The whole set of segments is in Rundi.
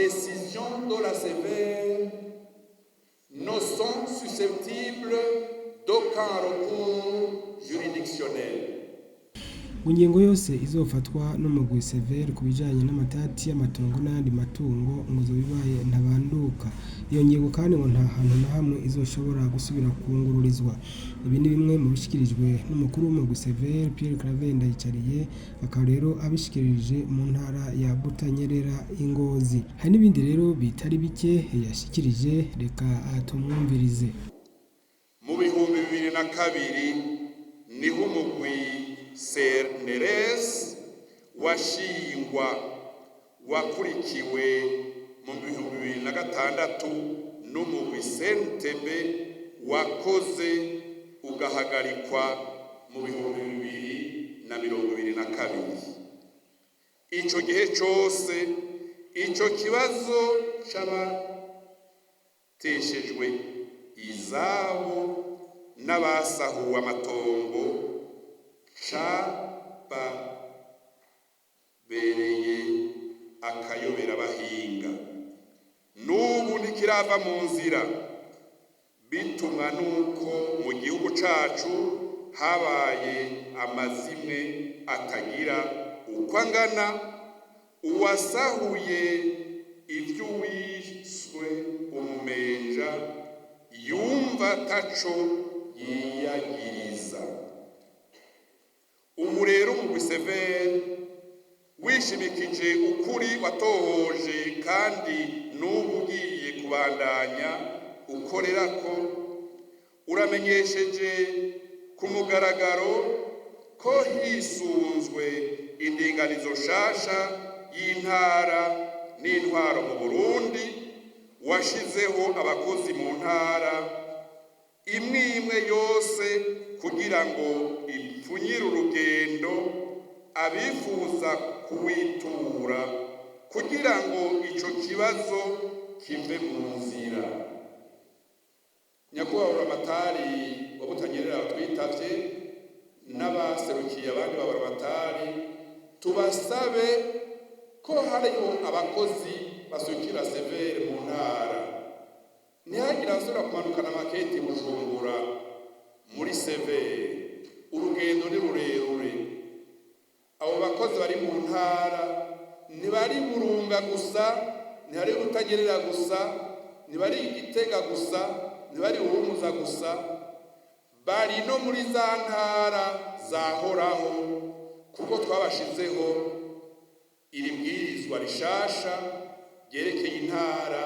Décisions de la CVR ne sont susceptibles d'aucun recours juridictionnel. Ngo ingingo yose izofatwa n'umugwi CVR ku bijanye n'amatati y'amatongo n'ayandi matungo ngo izoba ibaye ntabanduka. Iyo ngingo kandi ngo nta hantu na hamwe izoshobora gusubira kungururizwa. Ibi ni bimwe mu bishikirijwe n'umukuru w'umugwi CVR, Pierre Claver Ndayicariye, akaba rero abishikirije mu ntara ya Butanyerera i Ngozi. Hari n'ibindi rero bitari bike yashikirije, reka tumwumvirize. Mu 2002 niho umugwi CNRS washingwa, wakurikiwe mu 2006 n'umugwi CNTB wakoze ugahagarikwa mu 2022. Ico gihe cose ico kibazo c'abateshejwe izabo n'abasahuwe amatongo cababereye akayobera bahinga. N'ubu ntikirava mu nzira, bitumwa n'uko mu gihugu cacu habaye amazimwe atagira uko angana. Uwasahuye ivy'uwiswe umumenja yumva ataco yiyagiriza. Ubu rero umugwi CVR wishimikije ukuri watohoje kandi n'ubu ugiye kubandanya ukorerako, uramenyesheje ku mugaragaro ko hisunzwe indinganizo nshasha y'intara n'intwaro mu Burundi, washizeho abakozi mu ntara imwe imwe yose kugira ngo ipfunyire urugendo abifuza kuwitura kugira ngo ico kibazo kive mu nzira. Nyakubahwa Buramatari wa Butanyerera twitavye n'abaserukiye abandi ba Buramatari, tubasabe ko hariho abakozi basukira CVR mu ntara, ntihagire abasubira kumanukana amakete Bujumbura muri CVR. Urugendo ni rurerure. Abo bakozi bari mu ntara ntibari Burunga gusa, ntibari Butanyerera gusa, ntibari Igitega gusa, ntibari Buhumuza gusa, bari no muri za ntara zahoraho, kuko twabashizeho iri bwirizwa rishasha ryerekeye intara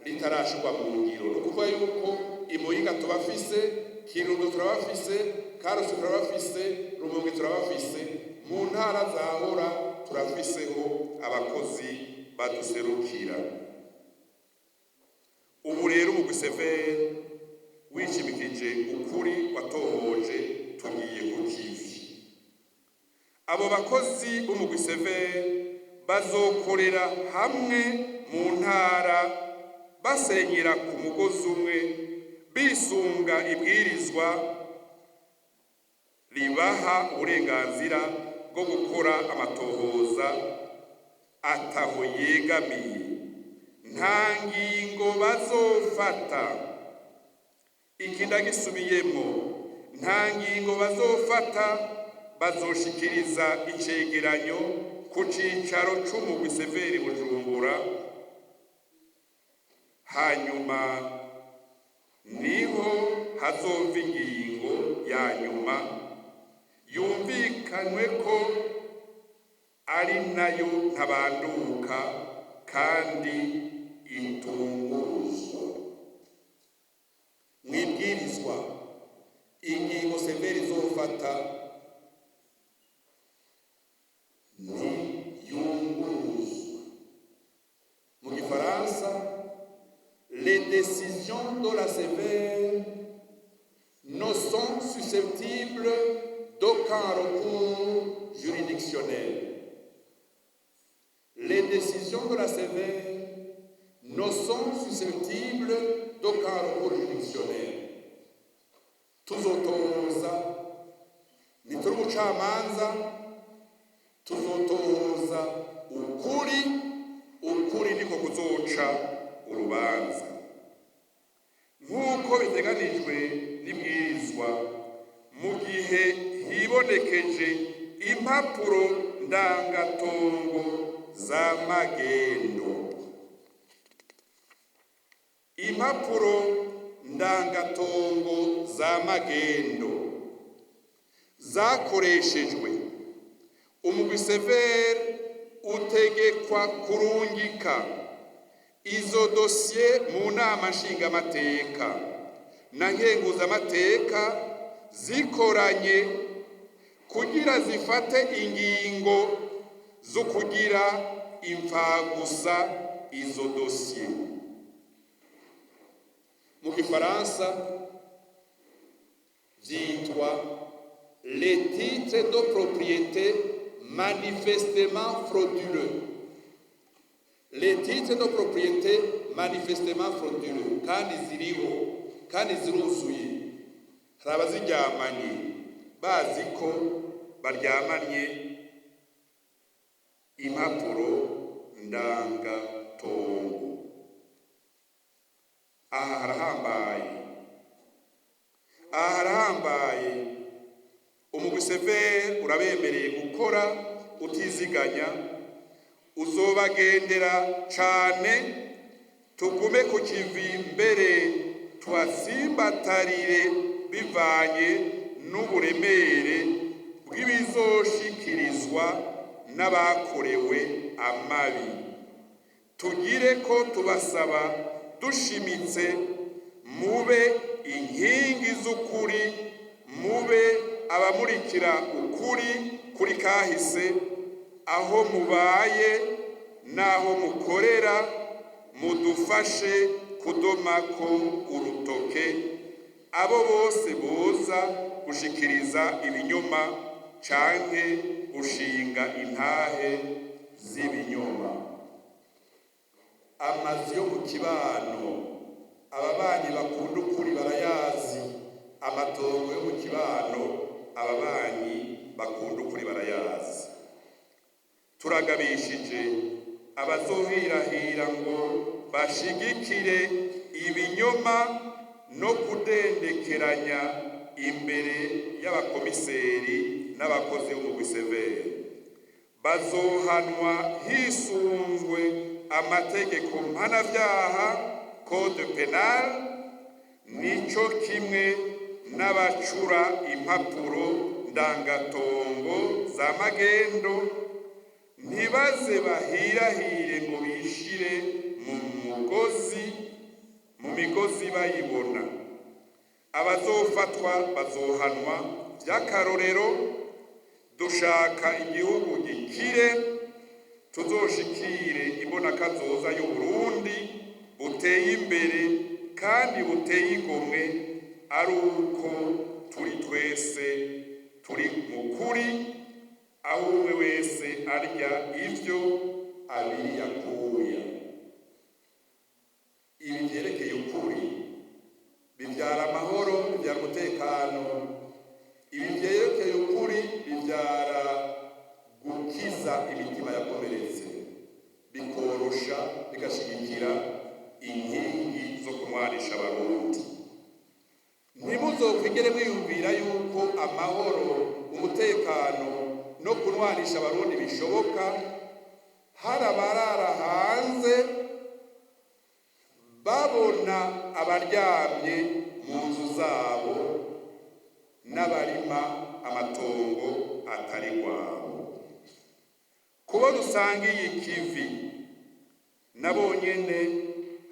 ritarashirwa mu ngiro. Ni ukuvuga yuko i Muyinga tubafise, Kirundo turabafise, Karusi turabafise, Rumonge turabafise, mu ntara zahora turafiseho abakozi baduserukira. Ubu rero umugwi CVR wishimikije ukuri watohoje, tugiye ku kivi. Abo bakozi b'umugwi CVR bazokorera hamwe mu ntara, basenyera ku mugozi umwe, bisunga ibwirizwa ribaha uburenganzira bwo gukora amatohoza ataho yegamiye. Nta ngingo bazofata, iki ndagisubiyemwo, nta ngingo bazofata. Bazoshikiriza icegeranyo ku cicaro c'umugwi CVR Bujumbura, hanyuma niho hazova ingingo ya nyuma yumvikanywe ko ari nayo ntabanduka kandi itunguruzwa. Mwibwirizwa, ingingo CVR izofata ntiyunguruzwa. Mu gifaransa: les décisions de la CVR ne sont susceptibles d'aucun recours juridictionnel. Les décisions de la CVR ne sont susceptibles d'aucun recours juridictionnel. Tuzotohoza, ntituri ubucamanza, tuzotohoza ukuri. Ukuri niko kuzoca urubanza nk'uko biteganijwe n'ibwirizwa. Mu gihe hibonekeje impapuro ndangatongo za magendo, impapuro ndangatongo za magendo zakoreshejwe, umugwi CVR utegekwa kurungika izo dosiye mu Nama Nshingamateka na Nkenguzamateka zikoranye kugira zifate ingingo zo kugira imfagusa izo dosiye. Mu gifaransa vyitwa les titres de propriété manifestement frauduleux, les titres de propriété manifestement frauduleux. Kandi ziriho, kandi ziruzuye. Hari abaziryamanye bazi ko baryamanye impapuro ndangatongo. Aha harahambaye, aha harahambaye. Umugwi CVR urabemereye gukora utiziganya, uzobagendera cane. Tugume ku kivi, mbere tuhatsimbatarire bivanye n'uburemere bw'ibizoshikirizwa n'abakorewe amabi. Tugire ko tubasaba dushimitse: mube inkingi z'ukuri, mube abamurikira ukuri kuri kahise aho mubaye n'aho mukorera. Mudufashe kudomako urutoke abo bose boza gushikiriza ibinyoma canke gushinga intahe z'ibinyoma. Amazu yo mu kibano, ababanyi bakunda ukuri barayazi. Amatongo yo mu kibano, ababanyi bakunda ukuri barayazi. Turagabishije abazohirahira ngo bashigikire ibinyoma no kudendekeranya imbere y'abakomiseri n'abakozi b'umugwi CVR. Bazohanwa hisunzwe amategeko mpanavyaha, code pénal, nico kimwe n'abacura impapuro ndangatongo za magendo. Ntibaze bahirahire ngo bishire mu mugozi, mu migozi bayibona. Abazofatwa bazohanwa by'akarorero. Dushaka igihugu gikire. Tuzoshikire imbonakazoza y'Uburundi buteye imbere kandi buteye igomwe ari uko turi twese turi mu kuri, aho umwe wese arya ivyo abiri yakuya. Ibi byerekeye ukuri bibyara amahoro, bibyara umutekano. Ibi byerekeye ukuri bibyara gukiza imitima yakomeretse, bikorosha, bigashigikira inkingi zo kumwanisha Abarundi. Ntimuzokwigere mwiyumvira yuko amahoro, umutekano no kunwanisha Abarundi bishoboka hari abarara hanze babona abaryamye mu nzu zabo n'abarima amatongo atari rwabo. Kubo dusangiye ikivi nabo nyene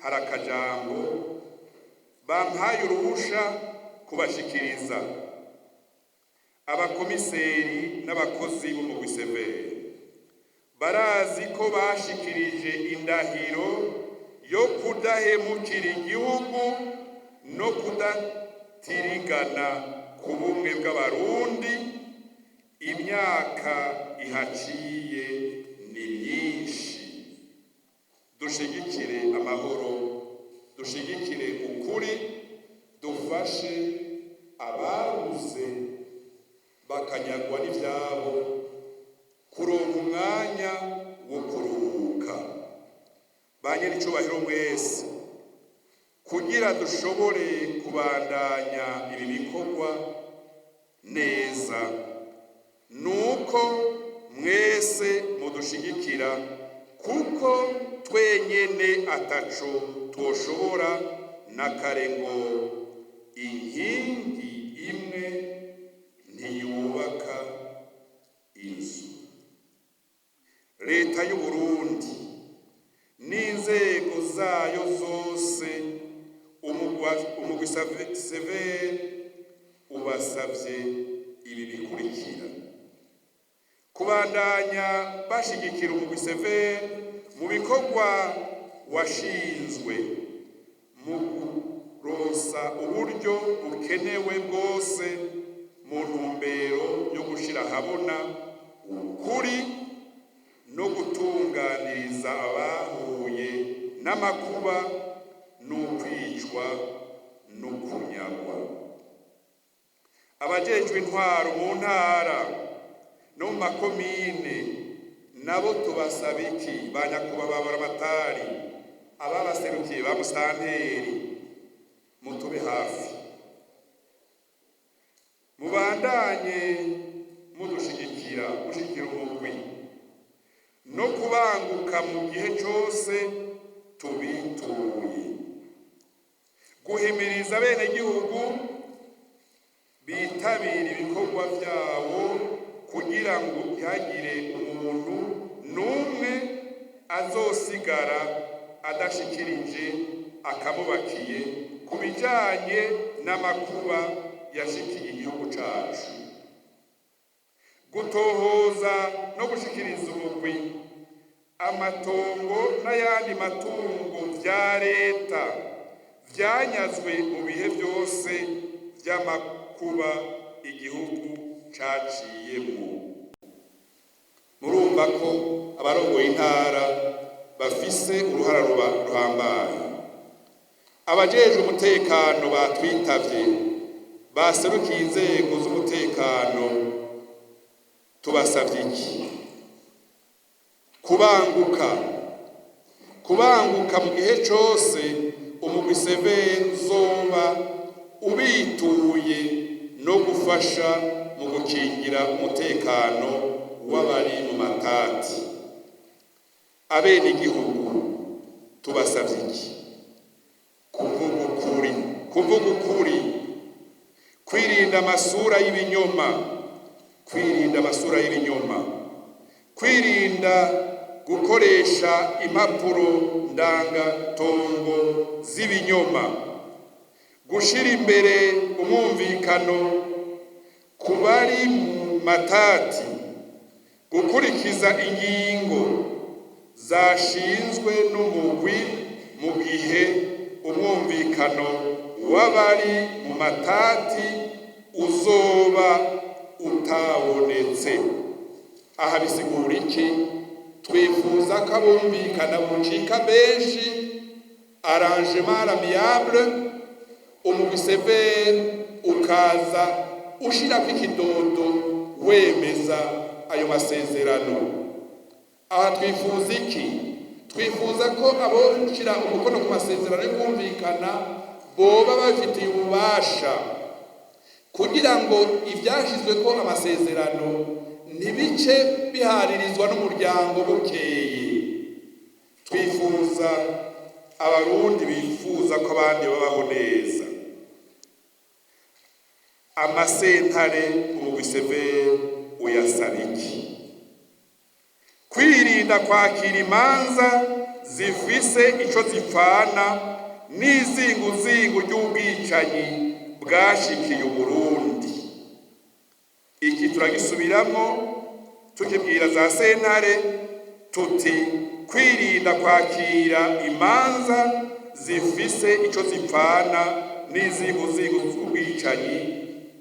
hari akajambo bampaye uruhusha kubashikiriza. Abakomiseri n'abakozi b'umugwi CVR barazi ko bashikirije indahiro yo kudahemukira igihugu no kudatirigana ku bumwe bw'Abarundi. Imyaka ihaciye ni myinshi. Dushigikire amahoro, dushigikire ukuri, dufashe ababuze bakanyagwa n'ivyabo kuronka umwanya wo kuruhuka. Ba nyir'icyubahiro mwese, kugira dushobore kubandanya ibi bikorwa neza, nuko mwese mudushigikira, kuko twenyene ataco twoshobora na kare, ngo inkingi imwe ntiyubaka inzu. Leta y'u Burundi n'inzego zayo zose, umugwi CVR ubasavye ibi bikurikira: kubandanya bashigikira umugwi CVR mu bikorwa washinzwe, mu kuronsa uburyo bukenewe bwose mu ntumbero yo gushira ahabona ukuri no gutunganiriza abahuye n'amakuba n'ukwicwa no kunyagwa. Abajejwe intwaro mu ntara no mu makomine nabo tubasaba iki? Ba nyakubahwa buramatari, ababaserukiye, ba musitanteri, mutube hafi, mubandanye mudushigikira, mushigikira umugwi no kubanguka mu gihe cose tubituye, guhimiriza abenegihugu bitabira ibikorwa vyabo, kugira ngo ntihagire umuntu n'umwe azosigara adashikirije akamubakiye ku bijanye n'amakuba yashikiye igihugu cacu, gutohoza no gushikiriza umugwi amatongo n'ayandi matungo vya leta vyanyazwe mu bihe vyose vy'amakuba igihugu caciyemwo. Murumva ko abarongoye intara bafise uruhara ruhambaye. Abajejwe umutekano batwitavye, baserukiye inzego z'umutekano, tubasavye iki? Kubanguka, kubanguka mu gihe cose umugwi CVR uzoba ubituye, no gufasha mu gukingira umutekano w'abari mu matati. Abenegihugu tubasavye iki? Kuvuga ukuri, kuvuga ukuri, kwirinda amasura y'ibinyoma, kwirinda amasura y'ibinyoma, kwirinda gukoresha impapuro ndangatongo z'ibinyoma, gushira imbere umwumvikano ku bari mu matati, gukurikiza ingingo zashinzwe n'umugwi mu gihe umwumvikano w'abari mu matati uzoba utabonetse. Aha bisigura iki? Twifuza ko abumvikana bucika benshi, arrangement à l'amiable, umugwi CVR ukaza ushirako ikidodo, wemeza ayo masezerano. Aha twifuza iki? Twifuza ko aboshira umukono ku masezerano yo kumvikana boba babifitiye ububasha, kugira ngo ivyashizweko amasezerano ntibice biharirizwa n'umuryango bukeye. Twifuza Abarundi bifuza ko abandi babaho neza. Amasentare, umugwi CVR uyasaba iki? Kwirinda kwakira imanza zifise ico zipfana n'izinguzingu ry'ubwicanyi bwashikiye Uburundi. Iki turagisubiramwo, tukibwira za sentare tuti: kwirinda kwakira imanza zifise ico zipfana n'izinguzingu z'ubwicanyi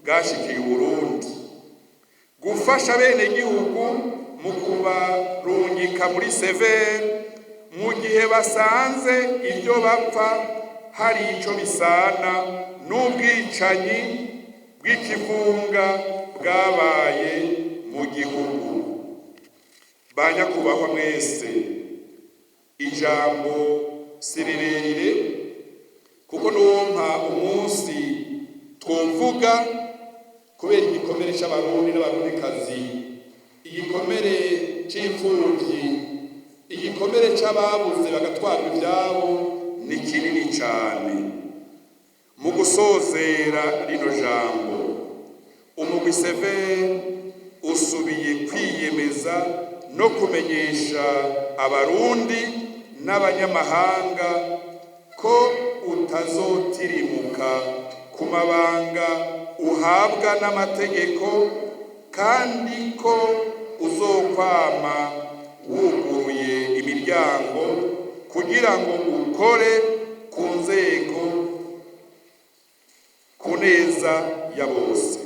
bwashikiye Uburundi, gufasha bene gihugu mu kubarungika muri CVR mu gihe basanze ibyo bapfa hari ico bisana n'ubwicanyi bw'ikivunga bwabaye mu gihugu. Ba nyakubahwa mwese, Ijambo si rirerire, kuko nuwompa umunsi twumvuga kubera igikomere c'Abarundi n'Abarundikazi, igikomere c'imfuvyi, igikomere c'ababuze bagatwarwa ivyabo ni kinini cane. Mu gusozera rino jambo, umugwi Severe usubiye kwiyemeza no kumenyesha Abarundi n'abanyamahanga ko utazotirimuka ku mabanga uhabwa n'amategeko, kandi ko uzokwama wuguruye imiryango kugira ngo ukore ku nzego ku neza ya bose.